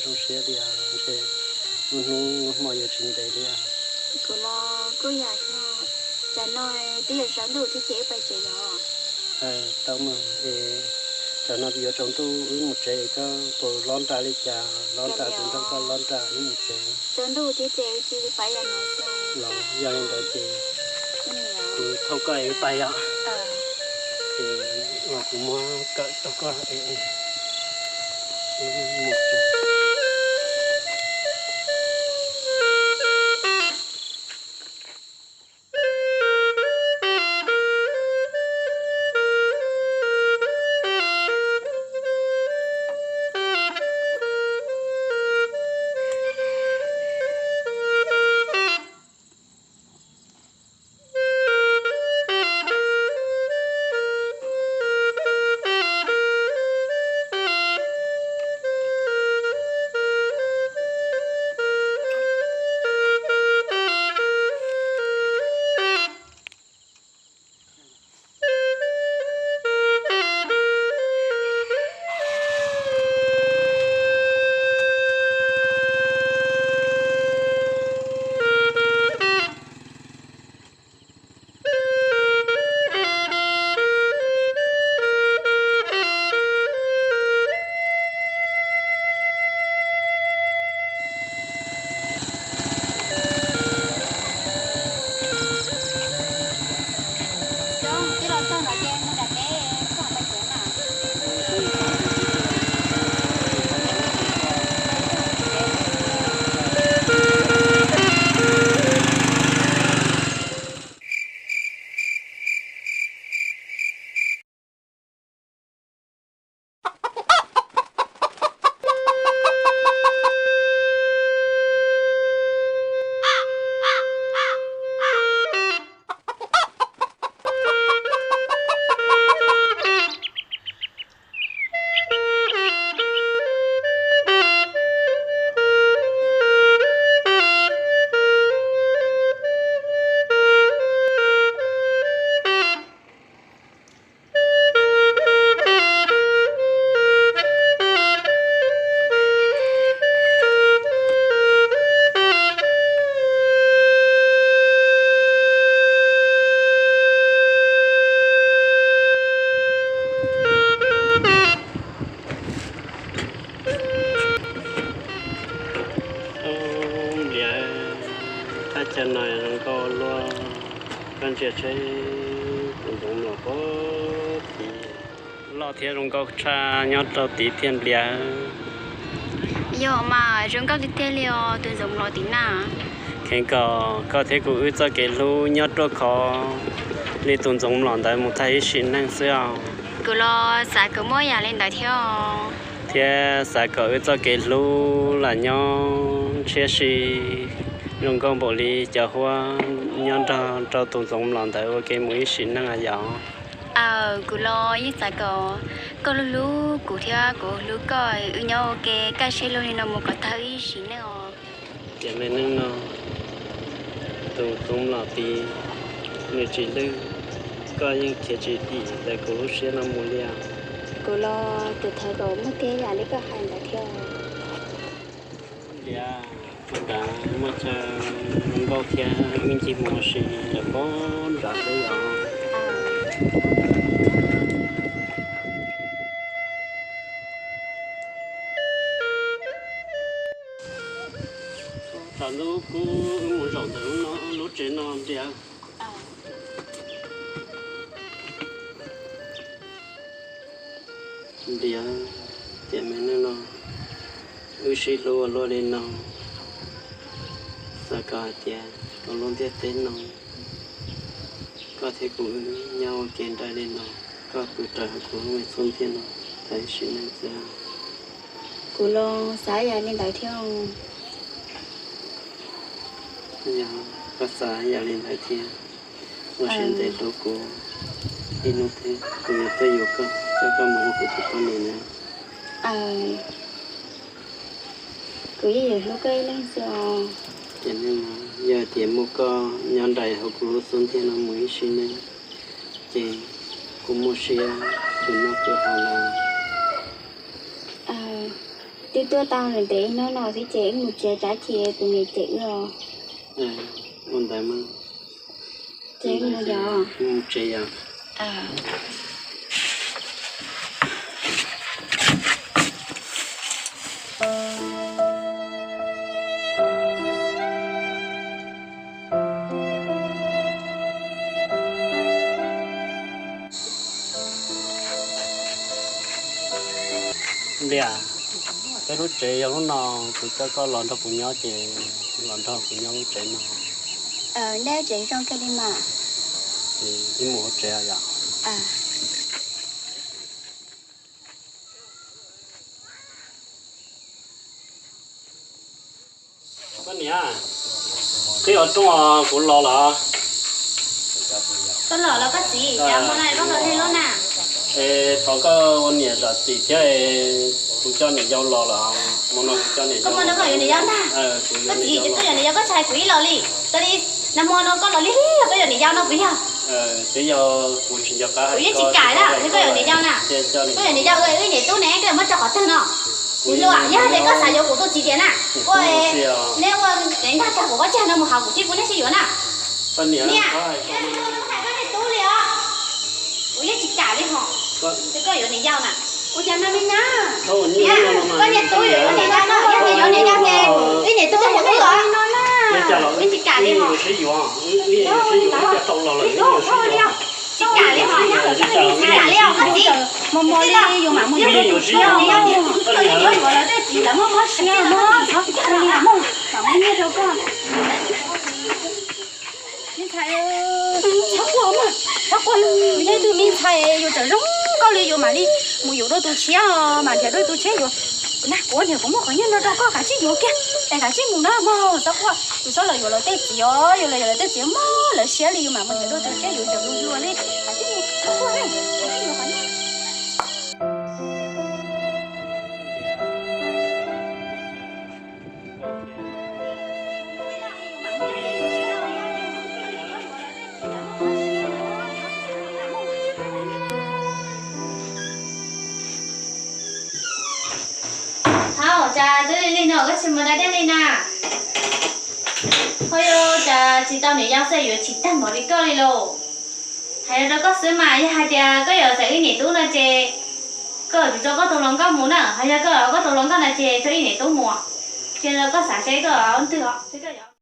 Zoo siab li os, ntshe lub hnub lub hmo yuav tsis ntev li os. Kuv los kuj yam li, cas no twb yuav tsaus ntuj thiab ces wb pais tsev yom? Tau mas, es tsam no yuav tsaus ntuj wb mus tsev, koj puas lob nra li cas? Lob nra ces nrog koj lob nra wb mus tsev. Tsaus ntuj thiab ces wb cia li pais yam no xwb. Los yog li ntawd ces kuv thauj koj es wb pais yom? Ces los kuv muab kawm rau koj es wb mus tsev. Npliav, thaj chaw no zoo nkauj luaj, koj ntsia seb tus ntxoov mlom puag tid. Loj thiab zoo nkauj tshaj nyob rau tid thiab Npliav. Yog mas, zoo nkauj tiag tiag li os tus ntxoov mlom tid na. Kheev kom koj thiab kuv wb txoj kev hlub nyob ruaj khov li tus ntxoov mlom ntawd mus tag ib sim neej xwb os. Kuv los xav kom muaj yam li ntawd thiab os. Thiab xav kom wb txoj kev hlub lam nyob ntshiab si zoo nkauj npaum li cov huab nyob nrog rau tus ntxoov mlom ntawd ua ke mus ib sim neej yom. Aws, kuv los yeej xav kom koj hlub hlub kuv thiab kuv hlub koj, wb nyob ua ke kaj siab lug li no mus kom tag ib sim neej os. Tiam me neej no tus ntxoov mlom tid nws tsis hlub, koj yeej khiav tsis dim ntawm kuv lub siab no mus li os. Kuv los tus thawv kom muaj tiag yam li koj hais ntawd thiab. Npliav, tus kav muaj chaw zoo nkauj thiab wb ncig mus ua si lawm pob nram xwb yom. Tam ntub kub wb mus zaum ntawm lub no, lub tsev no Npliav. Npiav, tiam me neej no wb sib hlub ua luaj li no, xav kom hais tias rau lub ntiaj teb no koj thiab kuv wb nyob ua ke nraim li no, koj pw raws hauv kuv lub me txhuab ntiag no tag ib sim neej xwb. Kuv los xav yam li ntawd thiab. Yog koj xav yam li ntawd thiab, ua siab ntev hlub kuv ib hnub thiab, kuv yuav tuaj yuav koj, coj koj mus ua kuv tus poj niam na. Kuv yeej yuav hlub koj ib leeg xwb os. Ces yog tias muaj koj nyob nraim hauv kuv lub xub ntiag no mus ib sim neej, ces kuv muaj siab tsis noj tsis haus lawm. Wb tuaj tau ntev hnub no xwb ces wb mus tsev, tsam ib chim tus niam cem wb os. Ua ntawd mas. Ces wb mus yos. Wb mus tsev yos. Liam, peb lub tsev yog lub no, kuv coj koj los nrog kuv nyob ces los nrog kuv nyob lub tsev no. Neb tsev zoo kawg li mas. Ces wb mus ua tsev yom. Koj niam, twb yuav rooj os, kuv los lawm. Koj los los koj txiv, cas hmo no koj los lig loj na? Es thov koj ua niam zam txim thiab, kuv coj niam yau los lawm, hmo no kuv coj niam yau. Koj hmo no koj yuav niam yau ntag? Koj txiv, ces koj yuav niam yau koj tsis hais kuv ib los li? Tau li, nag hmo no koj los lig lig los koj yuav niam yau no puas yog? Twb yog kuv tsis nco qab. Kuv yeej tsis kam na, koj yuav niam yau na. Koj yuav niam yau, wb niam tub ne, koj yuav muab tso qhov twg no? Kuv hluas, yog tias koj xav yuav kuv tus txiv tiag na, ua neb ua neb nkag kag kuv qhov chaw no mus hauv kuv thiaj pub neb sib yuav na. Niam, koj niam tub li os. Kuv yeej tsis kam li hos. Ces koj yuav niam yau na. Ua cas no me nyab? Koj niam tub yuav niam yau no, yog tias yuav niam yau ces wb niam tub mus wb os. Yeej tsis kam li hos. Tsis kam li hos, tsis kam li os koj txiv. Mus mus li, yus mam mus yuav rau tus tshiab. Koj yuav lawv tej txiv lawv muaj mob siab no, txhob ua li os, mam muab nyiaj rau koj. Me ntxhais, txhob quaj mog, txhob quaj, yus yog ib tug me ntxhais, yus tseem zoo nkauj li, yus mam li mus yuav rau tus tshiab, mam nrhiav rau tus tshiab yuav. Na, kuv niam kuv muab qhov nyiaj no rau koj, kav tsij yuav kiag, es kav tsij mus na mog, txhob quaj, yus txhob los yuav lawv tej txiv os, yus los yuav lawv tej txiv mob lawv siab li, yus mam mus nrhiav rau tus tshiab yuav, tseem zoo dua li, kav tsij mus, txhob quaj, kav tsij yuav qhov nyiaj. Hauj, cas twb lig lig no koj tsis mus da dej li na? Ho yog cas tsis tau niam yau xwb yuav chim tag npaum li koj li lauj. Hais rau koj xwb mas, yog hais tias koj yuav xaiv wb niam tub no ces koj tsis tso koj tus hluas nkauj mus na, ho yog koj koj tus hluas nkauj no ces tso wb niam tub mus. Ces los koj xav seb koj ua twg os.